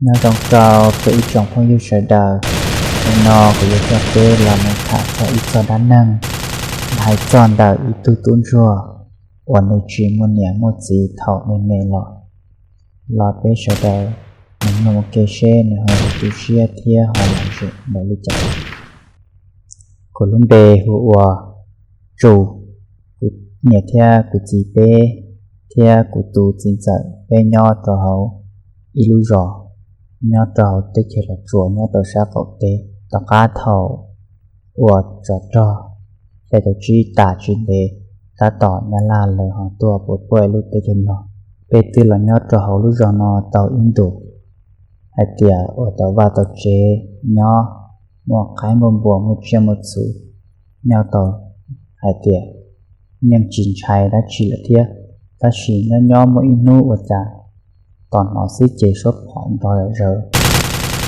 Nyob zoo rau peb ib tsoom phooj ywg sawv daws, hnub no kuv yuav coj peb los mus tham txog ib txog dab neeg hais txog ntawm ib tug tub ntsuag uas nws tsis muaj niam muaj txiv thaum me me los. Los peb sawv daws mus mloog ua ke seb nws ho tu siab thiab ho lom zem npaum li cas. Kuv lub npe hu ua Tsu. Kuv niam thiab kuv txiv peb thiab kuv tus txiv ntxawm peb nyob rau hauv ib lub zos nyob rau hauv teb chaws Los Tsuas nyob rau sab qaum teb. Tom qab thaum uas tsov rog xya caum tsib tas tsis ntev, tab tom Nyab Laj lawv ho tuaj puas puaj lub teb chaws Nplog. Peb twb los nyob rau hauv lub zos no tau ib ntus, hais tias ua tau vaj tau tsev nyob, muaj qaib muaj npua muaj tsiaj muaj txhu, nyob tau hais tias yeej tsis ntshai dab tsi lawm thiab. Tab sis nyob nyob muaj ib hnub ua cas tos hnov xwb ces suab phom nrov zom zaws,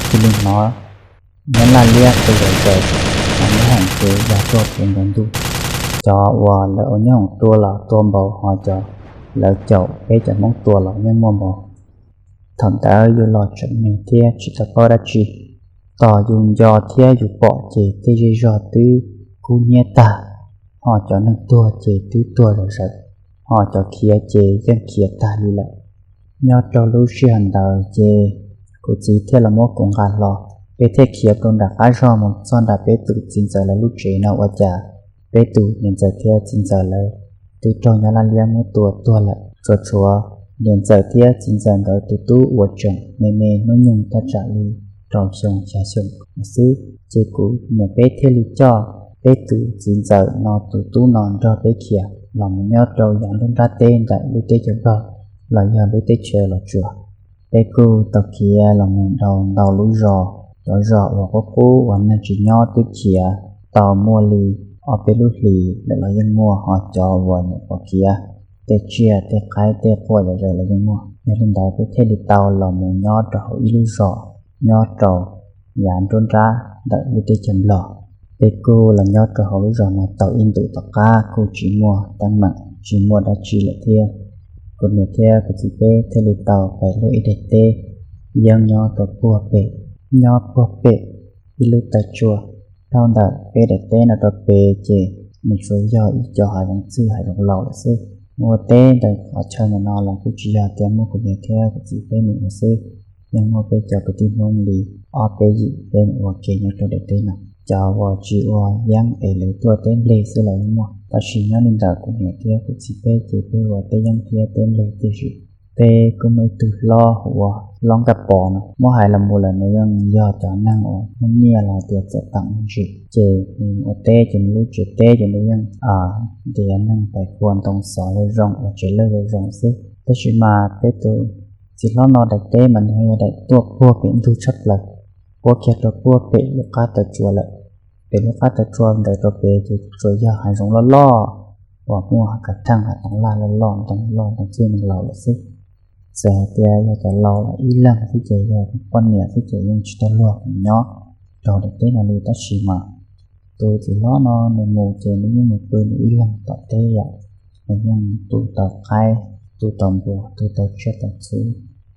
cia li hnov nyab laj liab qw zom zaws, hos nyob hoom ces yog tuaj puv nkaus ntuj. Cov uas lawv ua nyob hoom tua los tua npaum, hos cov lawv caum peb cov Hmoob tua los yeej muaj npaum. Thaum ntawd yus los tseem me thiab tsis tau paub dab tsi, tos yus nco thiab yus pom ces tej zej zog twb kub hnyiab tag, hos cov neeg tuag ces twb tuag zom zaws, hos cov khiav ces yeej khiav tag li lawm. Nyob rau lub sij hawm ntawd ces kuv txiv thiaj los muab kuv nqa hlo, peb thiaj khiav rau nram qab zog mus txog nram peb tus txiv ntxawm lawv lub tsev no ua cas peb tus niam ntxawm thiab txiv ntxawm lawv twb raug nyab laj liab muab tua tuag lawm. Tsuas tshuav niam ntxawm thiab txiv ntxawm nkawd tus tub uas tseem me me hnub nyoog thaj tsam li rau xyoo xya xyoo xwb. Ces kuv niam peb thiaj li coj peb tus txiv ntxawm no tus tub no nrog peb khiav los mus nyob rau yav nruab nrab teb ntawm lub teb chaws Nplog los yog lub teb chaws Los Tsuas. Peb kuj tau khiav los mus dhau ntau lub zos, cov zos uas qub qub uas neeg tsis nyob twb khiav tau muaj li ob peb lub hlis lawm los yeej muaj, hos cov uas nyuam qhuav khiav tej tsiaj tej qaib tej quaj zom zaws los yeej muaj. Yog li ntawd peb thiaj li tau los mus nyob rau hauv ib lub zos nyob rau yav nruab nrab ntawm lub teb chaws Nplog. Peb kuj los nyob rau hauv lub zos no tau ib ntus tom qab kuj tsis muaj teeb meem tsis muaj dab tsi lawm thiab. Kuv niam thiab kuv txiv peb thiaj li tau pais luaj ib daim teb yeeb nyob rau puag pem, nyob puag pem ib lub taw tsua. Dhau ntawm peb daim teb no rau pem ces nws tsuas yog ib co hav zoov txwj hav zoov laus lawm xwb. Mus ua teb ntawm qhov chaw ntawm no los kuj tsis yog tias muaj kuv niam thiab kuv txiv peb mus ua xwb, yeej muaj peb cov kwv tij Hmoob li ob peb yim peb mus ua ke nyob rau daim teb no. Cov uas tsis ua yeeb es lawv tuaj teb nplej xwb los yeej muaj, tab sis nyob li ntawm kuv niam thiab kuv txiv peb ces peb ua teb yeeb thiab teb nplej tiam sis peb kuj muaj ib tug hlob hu ua Hlob Nkaj Pov no, muab hais los mus lawm nws yeej yog cov neeg uas muaj nyiaj los tias txawm tam me ntsis, ces nws ua teb ces nws lub tsev teb ces nws yeej ntiav neeg pais kua ntoo xov zoo zoo ua tsev lawj zoo zoo xwb. Tab sis mas peb tus txiv hlob no daim teb mas nws yog daim tuaj puag pem ntug tshaj plaws, puab kiag rau puag pem lub qab taw tsua lawm. Pem lub qab taw tsua ntawd rau pem ces tsuas yog hav zoov loj loj uas muaj hav kav theej hav toov laj loj loj, ntoo loj ntoo txwj neeg laus lawm xwb. Txawm hais tias yog cov laus los ib leeg xwb ces yog poj niam xwb ces yeej tsis tau luag mus nyob rau daim teb no li. Tab sis mas tus txiv hlob no nws mus ces nws yeej mus pw nws ib leeg tom teb yom, nws yeej tu tau qaib, tu tau npua, tu tau tsiaj tau txhu,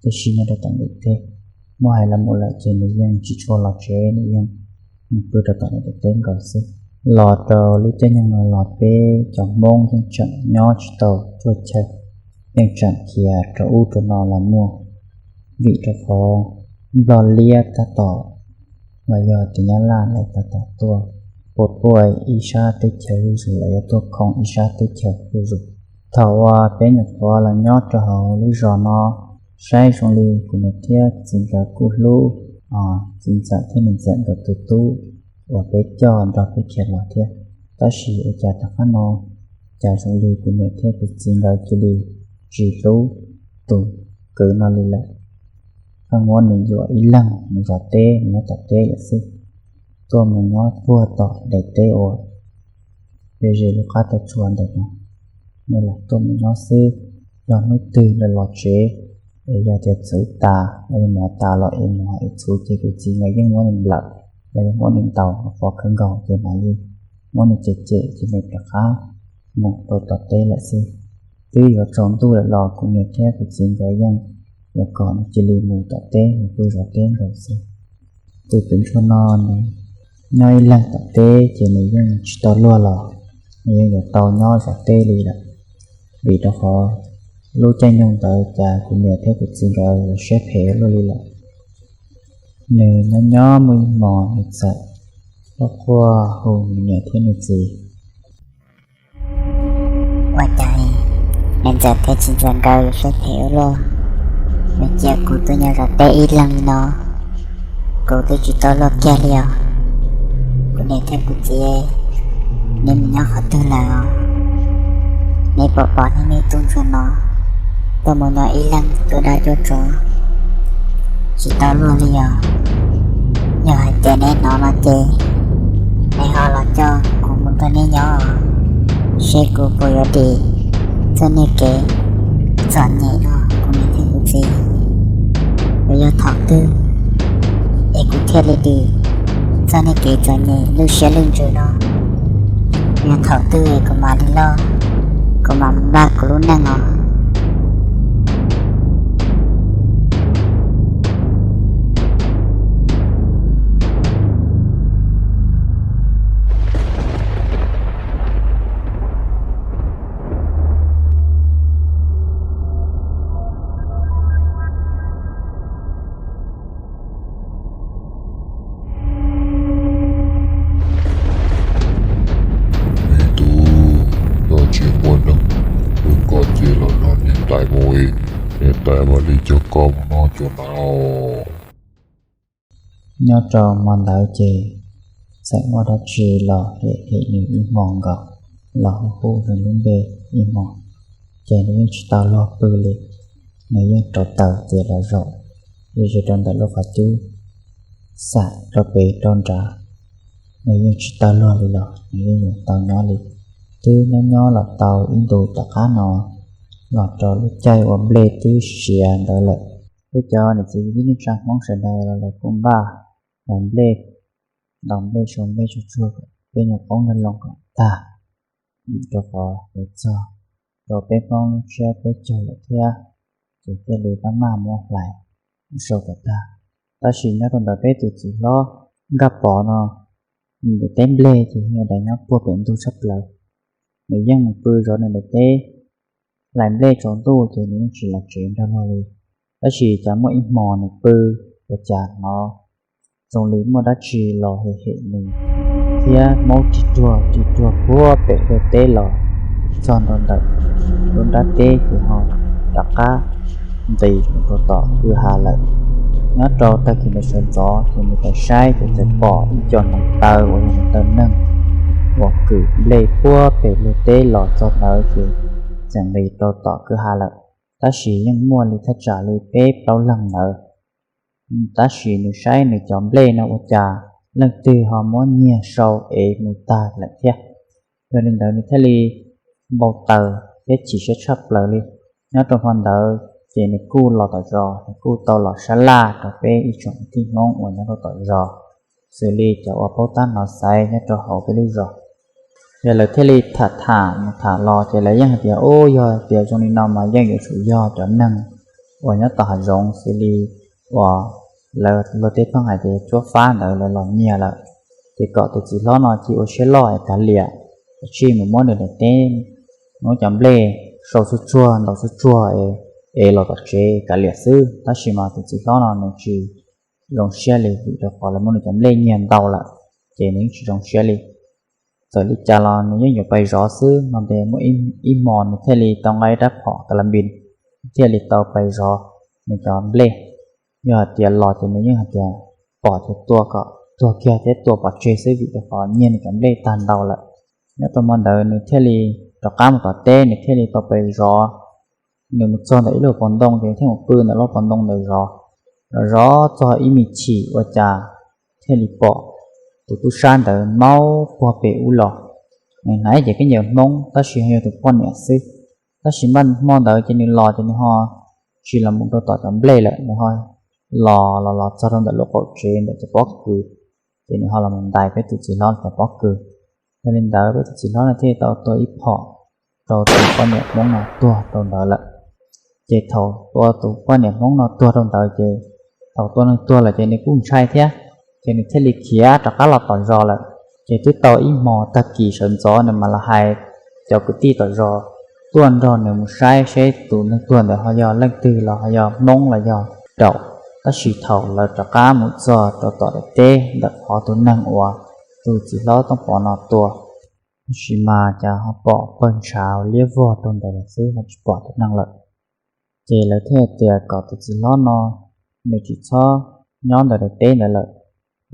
tiam sis nyob rau tom daim teb, muab hais los mus lawm ces nws yeej tsis tshua los tsev, nws yeej mus pw rau tom daim teb nkaus xwb. Los rau lub caij nyoog no los peb cov Hmoob yeej tseem nyob tsis tau ruaj chaw, yeej tseem khiav rau ub rau no los muaj, vim rau qhov Nplog liab tab tom los yog tus Nyab Laj lawv tab tom tuaj puas puaj ib sab teb chaws zuj zus, lawv yuav tuaj khoo ib sab teb chaws zuj zus. Thaum uas peb nyuam qhuav los nyob rau hauv lub zos no, saib zoo li kuv niam thiab txiv nkawd kuj hlub txiv ntxawm thiab niam ntxawm nkawd tus tub uas peb coj nrog peb khiav los thiab. Tab sis ua cas tom qab no cas zoo li kuv niam thiab kuv txiv nkawd cia li tsis hlub tus kwv no li lawm, pheej muab nws yuam ib leeg mus zov teb mus nyob tom teb lawm xwb. Tuaj mus nyob puag tom daim teb uas ze ze lub qab taw tsua ntawm no, nws lam tuaj mus nyob xwb. Yog hnub twg lawv los tsev es yog tias txhuv tas los yog mov tas los es mov es txhuv ces kuv txiv nkawd yeej muab nws nplawm los yog muab nws ntaus pov khawv nkaus ces mam li muab nws cem cem ces nws rov qab mus rau tom teb lawm xwb. Twb yuav tsaus ntuj lawm los kuv niam thiab kuv txiv nkawd yeej yuav kom nws cia li mus tom teb mus pw zov teb nkaus xwb. Tus tub ntsuag no nws nyob ib leeg tom teb ces nws yeej tsis tau luag los, nws yeej yuav tau nyob zov teb li lawm. Vim rau qhov lub caij nyoog ntawd cas kuv niam thiab kuv txiv nkawd yuav siab phem luaj li lawm. Nws nyob nyob muaj ib hmos nws txawm quaj quaj hu nws niam thiab nws txiv. Ua cas niam ntxawm thiab txiv ntxawm nkawd yuav siab phem ua luaj? Yuav cia kuv tuaj nyob zov teb ib leeg li no, kuv twb tsis tau luag kiag li os. Kuv niam thiab kuv txiv, neb mus nyob qhov twg lawm os? Neb puas pom neb niag tub ntsuag no tuaj mus nyob ib leeg cuab dab cuab tsov, tsis tau luag li os. Yog hais tias neb hnov no ces neb ho los coj kuv mus nrog neb nyob, seb kuv puas yuav dim txoj niag kev txom nyem no kuv niam thiab kuv txiv. Yuav yog thaum twg es kuv thiaj li dim txoj niag kev txom nyem lwj siab lwj ntsws no? Yog thaum twg es kuv mam li loj, kuv mam npaj kuv lub neej os. Me tub, koj tsis muaj neeg, tus koj cia los nrog niam tais mus, niam tais mam li coj koj mus noj cov na. Nyob rau hmo ntawd ces txawm muaj dab tsi los hem hem nws ib hmos nkaus, los hu hu nws lub npe ib hmos, ces nws yeej tsis tau luag pw li. Nws yeej rauv taws ces los zaum ze ze rau ntawm lub qhov cub, xam rau pem rau nrad. Nws yeej tsis tau luag li los nws yeej yuav tau nyob li. Twb nyob nyob los tau ib ntus tom qab no, los rau lub caij ua nplej twb siav ntawd lawm. Peb cov niam txiv kwv tij neej tsa Hmoob sawv daws los lawv kuj npaj hlais nplej, ntaus nplej, sau nplej tsuag tsuag kom peb nyuam qoob nyob loo kom tag, vim rau qhov yuav txog rau peb Hmoob lub tsiab peb caug lawm thiab, ces thiaj li pab maj muab hlais sau kom tag. Tab sis nyob rau ntawm peb tus txiv hlob Nkaj Pov no, nws teb nplej ces yog daim nyob puag pem ntug tshaj plaws. Nws yeej mus pw zov nws daim teb, hlais nplej tsaus ntuj ces nws yeej tsis los tsev nrog luag li. Tab sis cas muaj ib hmos nws pw, ua cas hnov zoo li muaj dab tsi los hem hem nws, thiab maub rig ruag rig ruag puag pem luag teb los txog ntua ntawm lub nrab teb ces ho rov qab nqis mus rau tom kwj ha lawm. Nyob rau tag kis ntawd sawv ntxov ces nws tau saib ces txawm pom ib co hneev taw uas yog hneev taw neeg uas kwm nplej puag pem luag teb los txog ntawd ces txawm nqis rau tom kwj ha lawm. Tab sis yeej muaj li thaj tsam li peb plaub leeg ntawd. Tab sis nws saib nws cov nplej no ua cas leej twg ho muab nyiag sau ev mus tag lawm thiab. Yog li ntawd nws thiaj li npau taws thiab chim siab tshaj plaws li. Nyob rau hmo ntawd ces nws kuj los tom zos, nws kuj tau los sab laj rau peb ib tsoom kwv tij Hmoob uas nyob rau tom zos, xws li cov uas paub tab hnov xaiv nyob rau hauv peb lub zos. Yog lawv thiaj li tham tham mus tham los ces lawv yeej hais tias, ub, yog tias zoo li no mas yeej yuav tsum yog cov neeg uas nyob tom hav zoov xws li uas lawv luag tej pheej hais tias cuab fab ntawd lawv los nyiag lawm. Ces kom tus txiv hlob no cia ua siab loj es kav liam, cia li mus muab nws daim teb, muab cov nplej sau tsuag tsuag ntaus tsuag tsuag es ev los tom tsev kav liam xwb. Tab sis mas tus txiv hlob no nws tsis zoo siab li vim rau qhov lawv muab nws cov nplej nyiag ntau lawm, ces nws yeej tsis zoo siab li. Txawm li cas los nws yeej yuav pais zov xwb no, ces muaj ib hmos nws thiaj li tau nqa ib rab phom ka la npis, thiaj li tau pais zov nws cov nplej. Yog hais tias los ces nws yeej hais tias pom ces tua kom tuag kiag thiab tua pov tseg xwb vim rau qhov nyiag nws cov nplej tag ntau lawm. Nyob rau hmo ntawd nws thiaj li rov qab mus tom teb, nws thiaj li tau pais zov. Nws mus txog ntawm ib lub pob ntoo ces thiaj mus pw ntawm lub pob ntoo ntawd zov. Zov zov txog ib me chim ua cas thiaj li pom tus tub sab ntawd maub puag pem ub los. Nws hnav ib cev khaub ncaws Hmoob tab sis ho yog tus poj niam xwb. Tab sis npaj hmo ntawd ces nws los ces nws ho tsis los mus rau tom cov nplej lawm, nws ho los los los txog rau ntawm lub qaum tsev ntawm cov pob kws, ces nws ho los mus ntais peb tus txiv hlob cov pob kws. Yog li ntawd peb tus txiv hlob no thiaj li tau tua ib phom rau tus poj niam Hmoob no tuag rau ntawd lawm. Ces thaum tua tus poj niam Hmoob no tuag rau ntawd ces thaum tua neeg tuag lawm ces nws kuj ntshai thiab, ces nws thiaj li khiav rov qab los tom zos lawm. Ces twb tau ib hmos tag kis sawv ntxov nws mam los hais cov kwv tij tom zos tuaj nrog nws mus saib seb tus neeg tuag ntawd ho yog leej twg los ho yog Hmoob los yog Daum. Tab sis thaum lawv rov qab mus txog rau tom daim teb ntawm qhov tus neeg uas tus txiv hlob Tooj Pov no tua, tab sis mas cas ho pom pawg ntshav liab vog rau ntawd lawm xwb ho tsis pom tus neeg lawm. Ces lawv thiaj tias kom tus txiv hlob no nws tsis txhob nyob ntawm daim teb ntawd lawm.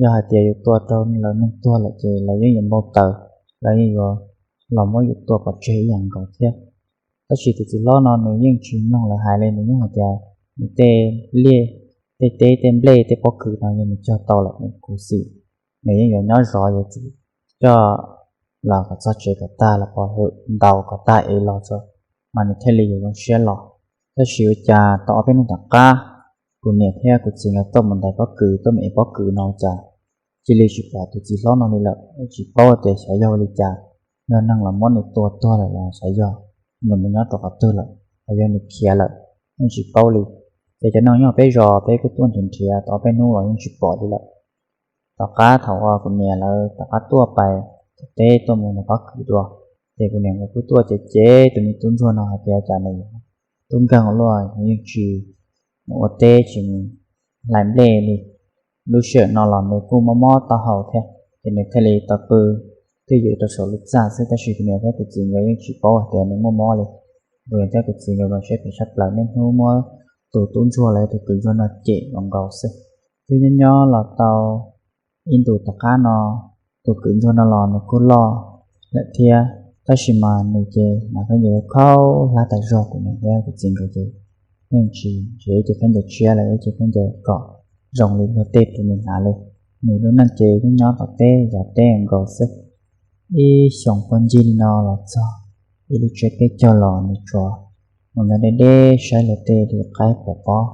Yog hais tias yuav tua rau lawv neeg tuag lawm ces lawv yeej yuav npau taws, lawv yeej yuav los muab yus tua pov tseg ib yam nkaus thiab. Tab sis tus txiv hlob no nws yeej tsis mloog lawv hais li, nws yeej hais tias nws tej liaj, tej teb, tej nplej, tej pob kws no yog nws cog tau lawm nws khuv xim, nws yeej yuav nyob zov yuav tsum coj los kom txog tsev kom tag los pov hwm ntaus kom tag es los tso, mas nws thiaj li yuav zoo siab los. Tab sis ua cas tau ob peb hnub tom qab, kuv niam thiab kuv txiv nkawd tuaj mus ntais pob kws, tuaj mus ev pob kws no ua cas cia li tsis pom tus txiv hlob no li lawm, tsis paub tias xyov yog ua li cas. Yog neeg los muab nws tua tuag lawm los xyov yog nws mus nyob rau qhov twg lawm, los yog nws khiav lawm, yeej tsis paub li. Ces cov neeg nyob peb zos peb kuj tuaj nrhiav nrhiav tau ob peb hnub los yeej tsis pom li lawm. Tom qab thaum uas kuv niam lawv tom qab tuaj pais tom teb tuaj mus ntais pob kws dua, ces kuv niam nkawd kuj tuaj cev cev tus me tub ntsuag no hais tias cas nws tub nkeeg ua luaj, nws yeej tsis mus ua teb tsis mus hlais nplej li. Lub sij hawm no los nws kuj mob mob taub hau thiab, ces nws thiaj li tau pw twj ywm rau saum lub txaj xwb, tab sis kuv niam thiab kuv txiv nkawd yeej tsis paub hais tias nws muaj mob li. Kuv niam thiab kuv txiv nkawd mas siab phem tshaj plaws, niaj hnub muab tus tub ntsuag los yog tus kwv ntsuag no cem nkaus nkaus xwb. Twb nyob nyob los tau ib ntus tom qab no, tus kwv ntsuag no los nws kuj loj lawm thiab, tab sis mas nws ces hnav khaub ncaws khaub hlab tas zog, kuv niam thiab kuv txiv nkawd ces yeej tsis, tsis ib ce khaub ncaws tshiab los ib ce khaub ncaws kom zoo li luag tej rau nws hnav li. Nws lub neej ces yeej nyob tom teb zov teb nkaus xwb. Ib xyoos puag ncig li no los txog ib lub tsiab peb caug los nws tsuas mus nyob deb deb saib luag tej li qaib pom pob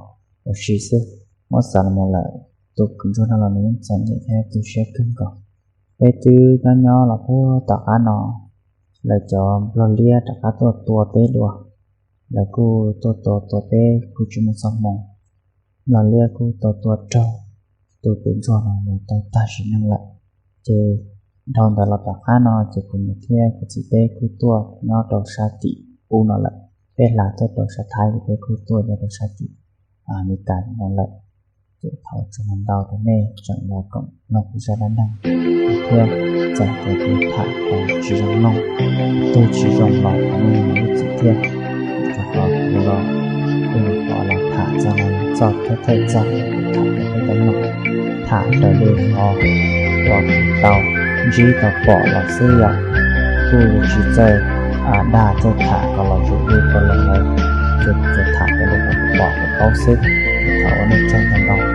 ua si xwb. Muab xav los mus lawm, tus kwv ntsuag no los nws yeej txom nyem thiab tu siab kawg nkaus. Peb twb nyob nyob los puag tom qab no, lawv cov nplog liab rov qab tuaj tua peb dua. Lawv kuj tuaj tua tua peb kuj tsis muaj txoj hmoo. Nplog liab kuj tau tua raug tus kwv ntsuag no nws tau tag sim neej lawm. Ces dhau ntawd los tom qab no ces kuv niam thiab kuv txiv peb kuj tuaj nyob rau sab tim ub no lawm. Peb hla tuaj rau sab Thaib, peb kuj tuaj nyob rau sab tim Amelikas no lawm. Ces thov ua tsaug ntau rau nej tseem los koom mloog kuv zaj dab neeg thiab. Txawm tias kuv tham tau tsis zoo mloog, tug tsis zoo los thov nej zam lub txim thiab. Rau qhov kuv los kuj nyuam qhuav los tham txog no txog thawj thawj txog, tham tau peb tau mloog, tham raws li qhov uas kuv tau ntsib tau pom los xwb yom. Kuj yuav tsis txawj dag txawj tham kom los zoo li rau lawv, ces kuv tsuas tham raws li qhov kuv pom kuv paub xwb. Thov ua nej tsaug ntau ntau.